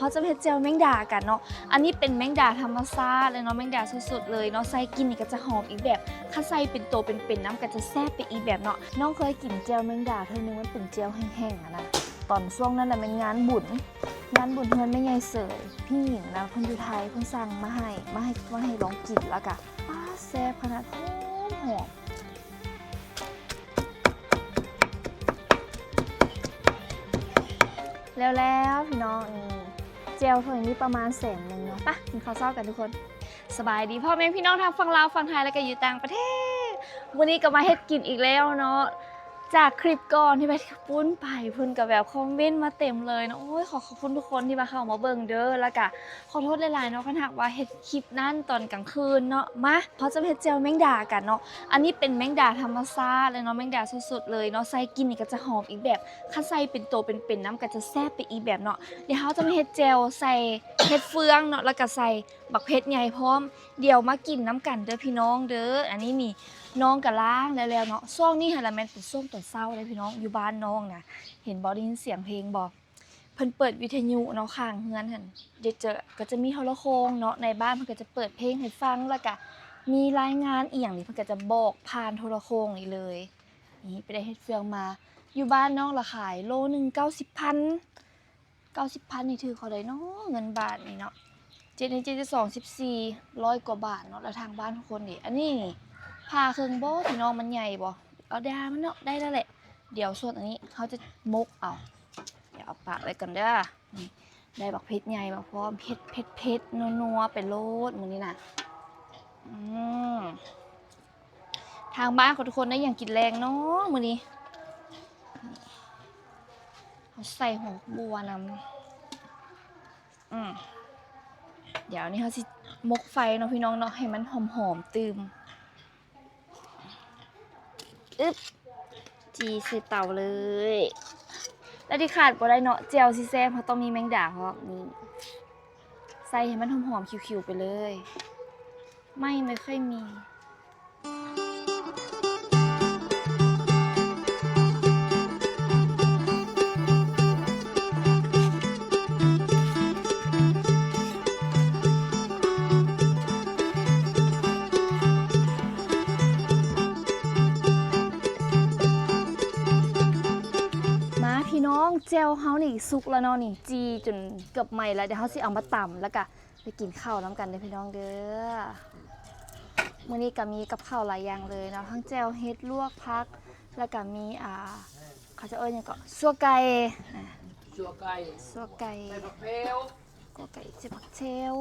ເຮົາຈະມາເຮັດແຈ່ວແມງດາກັນເນາະ. ອັນນີ້ເປັນແມງດາທຳມະຊາດເລີຍເນາະ, ແມງດາສົດໆເລີຍເນາະ, ໃສ່ກິນນີ້ກໍຈະຫອມອີກແບບ, ຄັນໃສ່ເປັນໂຕເປັນໆນຳກໍຈະແຊບໄປອີກແບບເນາະ. ນ້ອງເຄີຍກິນແຈ່ວແມງດາເທື່ອໜຶ່ງ, ມັນເປັນແຈ່ວແຫ້ງໆຫັ້ນນະ. ຕອນຊ່ວງນັ້ນນະແມ່ນງານບຸນ, ງານບຸນເຮືອນແມ່ໃຫຍ່ເສີຍ, ພີ່ຍິງນະ ເພິ່ນຢູ່ໄທ ເພິ່ນສັ່ງມາໃຫ້, ມາໃຫ້, ມາໃຫ້ລອງກິນ, ແລ້ວກໍ ປາດ ແຊບຂະໜາດ, ຫອມໆ. ແລ້ວໆ ພີ່ນ້ອງ, ແຈ່ວຖ້ວຍນີ້ປະມານແສນໜຶ່ງເນາະ. ໄປກິນເຂົ້າເຊົ້າກັນທຸກຄົນ. ສະບາຍດີພໍ່ແມ່ພີ່ນ້ອງທັງຝັ່ງລາວ, ຝັ່ງໄທ ແລ້ວກໍຢູ່ຕ່າງປະເທດ. ມື້ນີ້ກໍມາເຮັດກິນອີກແລ້ວເນາະ. ຈາກຄລິບກ່ອນທີ່ວ່າປຸ້ນໄປ, ເພິ່ນກໍແບບຄອມເມັນມາເຕັມເລີຍເນາະ. ໂອ້ຍ ຂໍຂອບຄຸນທຸກຄົນທີ່ວ່າເຂົ້າມາເບິ່ງເດີ, ແລ້ວກໍຂໍໂທດຫຼາຍໆເນາະ ຄັນຫາກວ່າເຮັດ ຄລິບນັ້ນຕອນກາງຄືນເນາະ. ມາ ເຮົາຈະມາເຮັດແຈ່ວແມງດາກັນເນາະ. ອັນນີ້ເປັນແມງດາທຳມະຊາດເລີຍເນາະ, ແມງດາສົດໆເລີຍເນາະ, ໃສ່ກິນນີ້ກໍຈະຫອມອີກແບບ, ຄັນໃສ່ເປັນໂຕເປັນໆນຳກໍຈະແຊບໄປອີກແບບເນາະ. ດຽວເຮົາຈະມາເຮັດແຈ່ວໃສ່ເຫັດເຟືອງເນາະ, ແລ້ວກໍໃສ່ບັກເຜັດໃຫຍ່ພ້ອມ. ດຽວມາກິນນຳກັນເດີພີ່ນ້ອງເດີ. ອັນນີ້ນີ້ ນ້ອງກໍລ້າງແລ້ວໆເນາະ. ຊ່ວງນີ້ຫັ້ນລະແມ່ນເປັນຊ່ວງຕອນເຊົ້າເດ້ພີ່ນ້ອງ, ຢູ່ບ້ານນ້ອງນະ ເຫັນບໍ່ ໄດ້ຍິນສຽງເພງບໍ່? ເພິ່ນເປີດວິທະຍຸເນາະ ຂ້າງເຮືອນຫັ້ນ ເດ ຈະ ກໍຈະມີໂທລະໂຄ່ງເນາະ, ໃນບ້ານເພິ່ນກໍຈະເປີດເພງໃຫ້ຟັງ ແລ້ວກະມີລາຍງານອີ່ຫຍັງນີ້ ເພິ່ນກໍຈະບອກຜ່ານໂທລະໂຄ່ງນີ້ເລີຍ. ນີ້ໄປໄດ້ເຫັດເຟືອງມາ, ຢູ່ບ້ານນ້ອງລະຂາຍໂລໜຶ່ງເກົ້າສິບພັນ, ເກົ້າສິບພັນນີ້ຖືກເທົ່າໃດເນາະ ເງິນບາດນີ້ເນາະ? ເຈັດໃນເຈັດ ສອງສິບສີ່ ຮ້ອຍກວ່າບາດເນາະ. ແລ້ວທາງບ້ານທຸກຄົນເດ ອັນນີ້ນີ້ ຜ່າເຄິ່ງບໍ່ພີ່ນ້ອງ? ມັນໃຫຍ່ບໍ່? ເອົາດາມັນເນາະ ໄດ້ແລ້ວແຫຼະ. ດຽວສ່ວນອັນນີ້ເຮົາຈະໝົກເອົາ, ດຽວເອົາປະໄວ້ກ່ອນເດີ. ນີ້ ໄດ້ບັກເຜັດໃຫຍ່ມາພ້ອມ, ເຜັດໆໆ ນົວໆ ໄປໂລດມື້ນີ້ນະ. ອືມ ທາງບ້ານຂອງທຸກຄົນໄດ້ຫຍັງກິນແລງເນາະມື້ນີ້? ເຮົາໃສ່ຫອກບົວນຳ. ອືມ ດຽວນີ້ເຮົາຊິໝົກໄຟເນາະພີ່ນ້ອງເນາະ, ໃຫ້ມັນຫອມໆຕື່ມ. ອຶບ ຈີ່ໃສ່ເຕົາເລີຍ. ແລະທີ່ຂາດບໍ່ໄດ້ເນາະ ແຈ່ວຊິແຊບ ເຮົາຕ້ອງມີແມງດາພ້ອມ. ນີ້ ໃສ່ໃຫ້ມັນຫອມໆ ຂິວໆ ໄປເລີຍ. ໄມ້ບໍ່ຄ່ອຍມີ. ມາພີ່ນ້ອງ, ແຈ່ວເຮົານີ້ສຸກແລ້ວເນາະ, ນີ້ ຈີ່ຈົນເກືອບໄໝ້ແລ້ວ. ດຽວເຮົາຊິເອົາມາຕຳ ແລ້ວກະໄປກິນເຂົ້ານຳກັນເດີພີ່ນ້ອງເດີ. ມື້ນີ້ກະມີກັບເຂົ້າຫຼາຍຢ່າງເລີຍເນາະ, ທັງແຈ່ວເຫັດ, ລວກຜັກ, ແລ້ວກະມີ ອ່າ ເຂົາເຈົ້າເອີ້ນຫຍັງເກາະ? ຊົ່ວໄກ່. ອ່າ ຊົ່ວໄກ່ ຊົ່ວໄກ່ ໃສ່ຜັກແພ້ວ. ກົວໄກ່ໃສ່ຜັກແພ້ວ.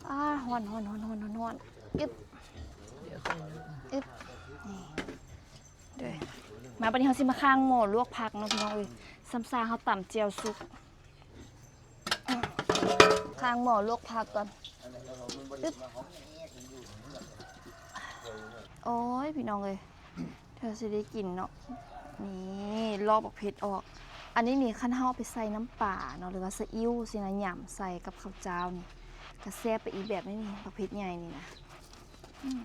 ອ້າ ຮ້ອນໆໆໆໆ. ອຶບ ອຶບ ນີ້ເດີ. ມາ ບັດນີ້ເຮົາຊິມາຄ້າງໝໍ້ລວກຜັກເນາະພີ່ນ້ອງເອີຍ. ຊ່ຳຊາເຮົາຕຳແຈ່ວສຸກ. ຄ້າງໝໍ້ລວກຜັກກ່ອນ. ອຶບ ໂອ້ຍ ພີ່ນ້ອງເອີຍ. ເທື່ອຊິໄດ້ກິນເນາະ. ນີ້ ລອກບັກເຜັດອອກ. ອັນນີ້ນີ້ ຄັນເຮົາເອົາໄປໃສ່ນ້ຳປາເນາະ ຫຼືວ່າຊີອິ້ວຊີ້ນະ ຫຍຳໃສ່ກັບເຂົ້າຈ້າວນີ້ ກະແຊບໄປອີກແບບໜຶ່ງ. ນີ້ ບັກເຜັດໃຫຍ່ນີ້ນະ. ອືມ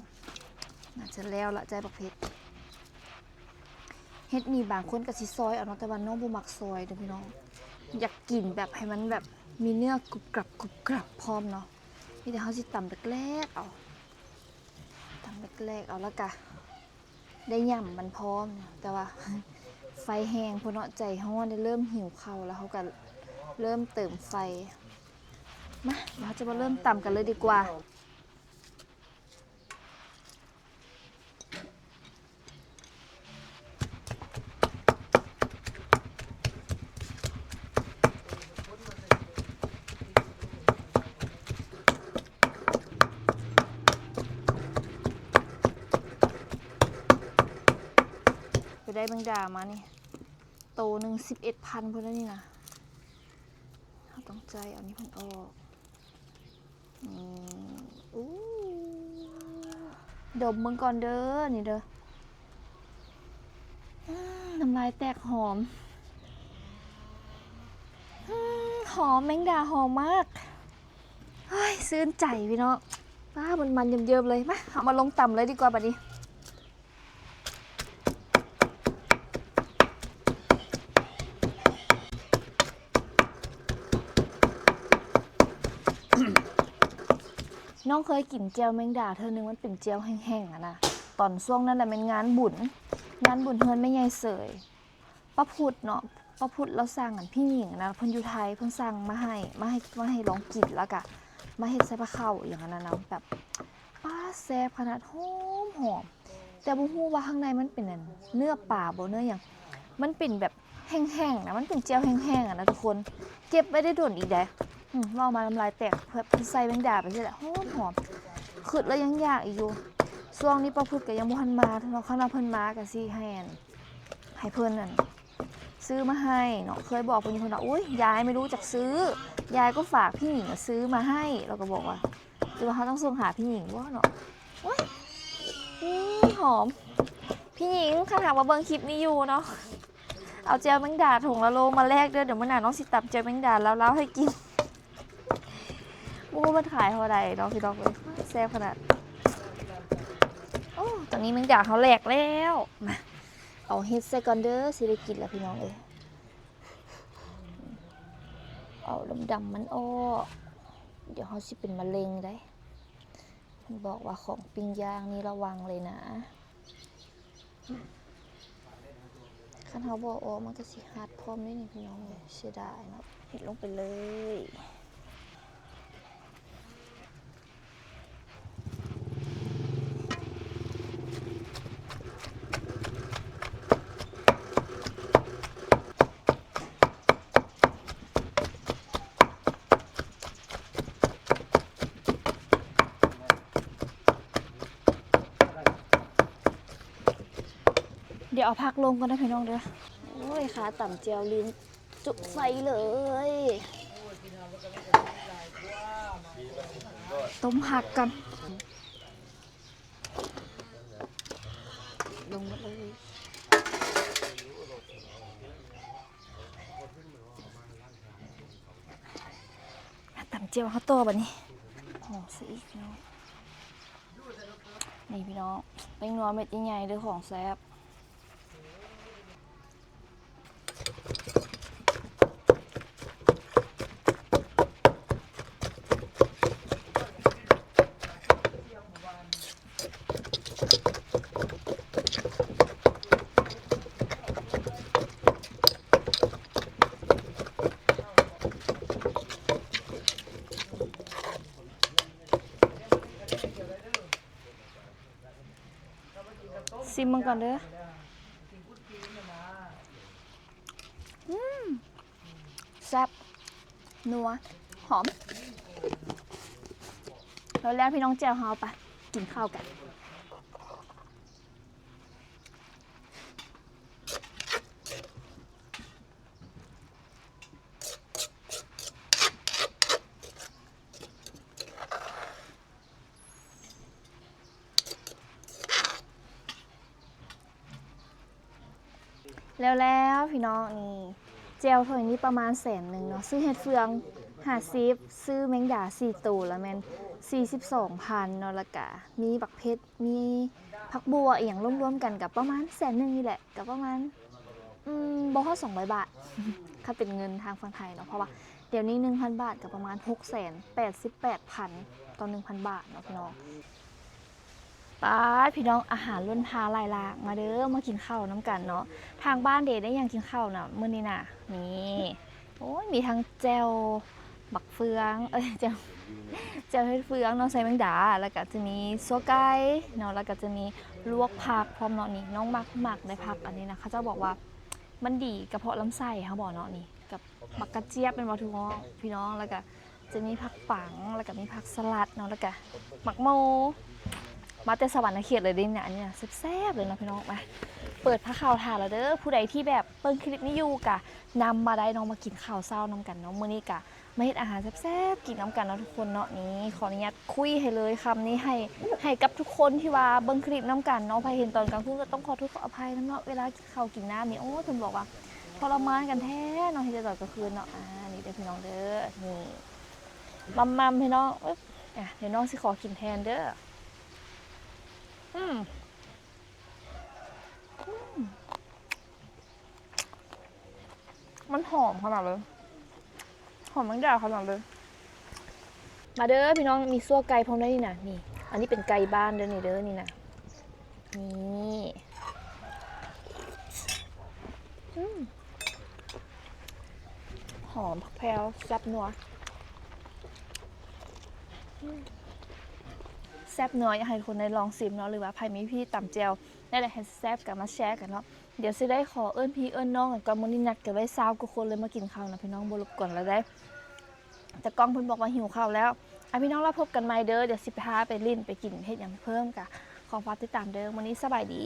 ໜ້າຈະແລ້ວລະ ໃຈບັກເຜັດ. ເຫັດນີ້ບາງຄົນກະຊິຊອຍເອົາເນາະ ແຕ່ວ່ານ້ອງບໍ່ມັກຊອຍເດີພີ່ນ້ອງ. ຢາກກິນແບບໃຫ້ມັນແບບມີເນື້ອກຸບກັບກຸບກັບພ້ອມເນາະ. ມີແຕ່ເຮົາຊິຕຳແຫຼກໆເອົາ. ຕຳແຫຼກໆເອົາ ແລ້ວກະໄດ້ຫຍຳມັນພ້ອມ. ແຕ່ວ່າໄຟແຮງໂພດເນາະ ໃຈຮ້ອນ ໄດ້ເລີ່ມຫິວເຂົ້າແລ້ວ ເຮົາກະເລີ່ມເຕີມໄຟ. ມາ ດຽວເຮົາຈະມາເລີ່ມຕຳກັນເລີຍດີກວ່າ. ໄປໄດ້ແມງດາມານີ້ ໂຕໜຶ່ງສິບເອັດພັນພຸ້ນແລ້ວນີ້ນະ. ເຮົາຕ້ອງໃຈເອົານີ້ເພິ່ນອອກ. ອືມ ອູ້ ດົມເບິ່ງກ່ອນເດີ ນີ້ເດີ. ອືມ ນ້ຳລາຍແຕກ ຫອມ. ອືມ ຫອມ ແມງດາຫອມມາກ. ເຮີ້ຍ ຊື່ນໃຈພີ່ນ້ອງ. ປ້າ ມັນໆ ເຍິ້ມໆ ເລີຍ. ມາ ເຮົາມາລົງຕຳເລີຍດີກວ່າບັດນີ້. ນ້ອງເຄີຍກິນແຈ່ວແມງດາເທື່ອໜຶ່ງ ມັນເປັນແຈ່ວແຫ້ງໆ ຫັ້ນນະ. ຕອນຊ່ວງນັ້ນລະແມ່ນງານບຸນ ງານບຸນເຮືອນແມ່ໃຫຍ່ເສີຍ ປ້າພຸດເນາະ ປ້າພຸດລາວສັ່ງອັນພີ່ຍິງຫັ້ນນະ ເພິ່ນຢູ່ໄທ ເພິ່ນສັ່ງມາໃຫ້ ມາໃຫ້ ມາໃຫ້ລອງກິນ ແລ້ວກະມາເຮັດໃສ່ພາເຂົ້າອີ່ຫຍັງຫັ້ນນະ ແບບ ປາ ແຊບຂະໜາດ ຫອມໆ ແຕ່ບໍ່ຮູ້ວ່າຂ້າງໃນມັນເປັນອັນເນື້ອປາບໍ່ ເນື້ອຫຍັງ ມັນເປັນແບບແຫ້ງໆ ນະ ມັນເປັນແຈ່ວແຫ້ງໆ ຫັ້ນນະທຸກຄົນ ເກັບໄວ້ໄດ້ດົນອີກໃດ໋. ອືມ ເວົ້າມານ້ຳລາຍແຕກ ເພິ່ນໃສ່ແມງດາໄປຊີ້ແຫຼະ ຫອມໆ ຄຶດແລ້ວຍັງຢາກອີກຢູ່. ຊ່ວງນີ້ປ້າພຸດກະຍັງບໍ່ທັນມາເນາະ ຄັນວ່າເພິ່ນມາກະຊິໃຫ້ອັນ ໃຫ້ເພິ່ນນັ້ນຊື້ມາໃຫ້ເນາະ ເຄີຍບອກເພິ່ນຢູ່ ເພິ່ນວ່າ ໂອ້ຍ ຍາຍໄມ່ຮູ້ຈັກຊື້ ຍາຍກໍຝາກພີ່ຍິງຊື້ມາໃຫ້ ລາວກໍບອກວ່າ ຫຼືວ່າເຮົາຕ້ອງສົ່ງຫາພີ່ຍິງບໍ່ເນາະ. ໂອ້ຍ ອືມ ຫອມ ພີ່ຍິງ ຄັນຫາກວ່າເບິ່ງຄລິບນີ້ຢູ່ເນາະ ເອົາແຈ່ວແມງດາຖົງລະໂລມາແລກເດີ ດຽວມື້ໜ້ານ້ອງຊິຕຳແຈ່ວແມງດາລາວໆ ໃຫ້ກິນ. ບໍ່ຮູ້ເພິ່ນຂາຍເທົ່າໃດເນາະພີ່ນ້ອງເອີຍ ແຊບຂະໜາດ. ໂອ້ ຕອນນີ້ແມງດາເຮົາແຫຼກແລ້ວ ມາ ເອົາເຫັດໃສ່ກ່ອນເດີ ຊິໄດ້ກິນລະພີ່ນ້ອງເອີຍ. ເອົາດຳໆ ມັນອອກ ດຽວເຮົາຊິເປັນມະເຮັງໄດ໋. ເພິ່ນບອກວ່າຂອງປີ້ງຍ່າງນີ້ລະວັງເລີຍນະ ຄັນເຮົາບໍ່ເອົາອອກມັນກະຊິຫັດພ້ອມເດ້ນີ້ພີ່ນ້ອງເອີຍ ເສຍດາຍເນາະ. ເຮັດລົງໄປເລີຍ. ດຽວເອົາຜັກລົງກ່ອນເດີພີ່ນ້ອງເດີ. ໂອ້ຍ ຄາຕຳແຈ່ວລືມຈຸໄຟເລີຍ. ຕົ້ມຜັກກ່ອນ ລົງໝົດເລີຍ. ມາຕຳແຈ່ວເຮົາຕໍ່ບາດນີ້ ໜໍ່ຊະອີກເນາະ. ນີ້ພີ່ນ້ອງ ແປ້ງນົວເມັດໃຫຍ່ໆ ເດີ ຂອງແຊບ. ຊິມເບິ່ງກ່ອນເດີ. ອືມ ແຊບ ນົວ ຫອມ. ແລ້ວໆ ພີ່ນ້ອງ ແຈ່ວເຮົາ ໄປກິນເຂົ້າກັນ. ແລ້ວໆ ພີ່ນ້ອງ ນີ້ ແຈ່ວຖ້ວຍນີ້ປະມານແສນໜຶ່ງເນາະ ຊື້ເຫັດເຟືອງຫ້າສິບ ຊື້ແມງດາສີ່ໂຕລະແມ່ນສີ່ສິບສອງພັນເນາະ ລະກະມີບັກເຜັດ ມີຜັກບົ່ວອີ່ຫຍັງລວມໆ ກັນກະປະມານແສນໜຶ່ງນີ້ແຫຼະ ກະປະມານ ອືມ ບໍ່ຮອດສອງຮ້ອຍບາດ ຄັນເປັນເງິນທາງຝັ່ງໄທເນາະ ເພາະວ່າດຽວນີ້ໜຶ່ງພັນບາດກະປະມານຫົກແສນແປດສິບແປດພັນຕໍ່ໜຶ່ງພັນບາດເນາະ ພີ່ນ້ອງ. ປາດ ພີ່ນ້ອງ ອາຫານລົ້ນທ່າຫຼາຍຫຼາກ ມາເດີ ມາກິນເຂົ້ານຳກັນເນາະ. ທາງບ້ານເດ ໄດ້ຫຍັງກິນເຂົ້ານະ ມື້ນີ້ນະ? ນີ້ ໂອ້ຍ ມີທັງແຈ່ວບັກເຟືອງ ເອີຍ ແຈ່ວ ແຈ່ວເຫັດເຟືອງເນາະ ໃສ່ແມງດາ ແລ້ວກະຈະມີຊົ່ວໄກ່ເນາະ ແລ້ວກະຈະມີລວກຜັກພ້ອມເນາະ. ນີ້ ນ້ອງມັກ ມັກໄດ໋ ຜັກອັນນີ້ນະ ເຂົາເຈົ້າບອກວ່າມັນດີກະເພາະລຳໄສ້ເຮົາບໍເນາະ ນີ້ ກັບໝາກກະຈຽບແມ່ນບໍ່ ພີ່ນ້ອງ ພີ່ນ້ອງ ແລ້ວກະ ຈະມີຜັກປັງ ແລ້ວກະມີຜັກສະຫຼັດເນາະ ແລ້ວກະໝາກໂມ ມາແຕ່ສະຫວັນນະເຂດເລີຍເດ້ນີ້ນະ. ອັນນີ້ນະແຊບໆ ເລີຍເນາະ ພີ່ນ້ອງ. ມາ ເປີດພາເຂົ້າຖ້າລະເດີ ຜູ້ໃດທີ່ແບບເບິ່ງຄລິບນີ້ຢູ່ກະນຳມາໄດ້ເນາະ ມາກິນເຂົ້າເຊົ້ານຳກັນເນາະ. ມື້ນີ້ກະມາເຮັດອາຫານແຊບໆ ກິນນຳກັນເນາະທຸກຄົນເນາະ. ນີ້ ຂໍອະນຸຍາດຄຸຍໃຫ້ເລີຍຄຳນີ້ ໃຫ້ ໃຫ້ກັບທຸກຄົນທີ່ວ່າເບິ່ງຄລິບນຳກັນເນາະ. ໃຜເຫັນຕອນກາງຄືນກະຕ້ອງຂໍໂທດຂໍອະໄພນຳເນາະ ເວລາ ເຂົ້າກິນນ້ຳນີ້ ໂອ້ຍ ເພິ່ນບອກວ່າທໍລະມານກັນແທ້ເນາະ ເຮັດແຕ່ຕອນກາງຄືນເນາະ. ອ່າ ນີ້ເດີພີ່ນ້ອງເດີ ນີ້ ໝ່ຳໆ ພີ່ນ້ອງ. ອຶບ ອ່ະ ດຽວນ້ອງຊິຂໍກິນແທນເດີ. ອືມ ອືມ ມັນຫອມຂະໜາດເລີຍ ຫອມແມງດາຂະໜາດເລີຍ. ມາເດີພີ່ນ້ອງ ມີຊົ່ວໄກ່ພ້ອມໄດ້ນີ້ນະ ນີ້ ອັນນີ້ເປັນໄກ່ບ້ານເດີນີ້ເດີ ນີ້ນະ ນີ້ ອືມ ຫອມຜັກແພ້ວ ແຊບນົວ ອືມ ແຊບນົວ ຢາກໃຫ້ທຸກຄົນໄດ້ລອງຊິມເນາະ ຫຼືວ່າໃຜມີວິທີຕຳແຈ່ວແນວໃດໃຫ້ແຊບ ກໍມາແຊກັນເນາະ. ດຽວຊິໄດ້ຂໍເອີ້ນພີ່ເອີ້ນນ້ອງກັນກ່ອນ ມື້ນີ້ນັດກັນໄວ້ຊາວກວ່າຄົນເລີຍມາກິນເຂົ້ານະພີ່ນ້ອງ ບໍ່ລົບກວນລະໄດ໋. ຕາກ້ອງເພິ່ນບອກວ່າຫິວເຂົ້າແລ້ວ. ອ່ະ ພີ່ນ້ອງ ລະພົບກັນໃໝ່ເດີ ດຽວຊິພາໄປຫຼິ້ນໄປກິນເຮັດຫຍັງເພີ່ມ ກະຂໍຝາກຕິດຕາມເດີ. ມື້ນີ້ສະບາຍດີ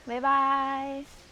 ບາຍບາຍ.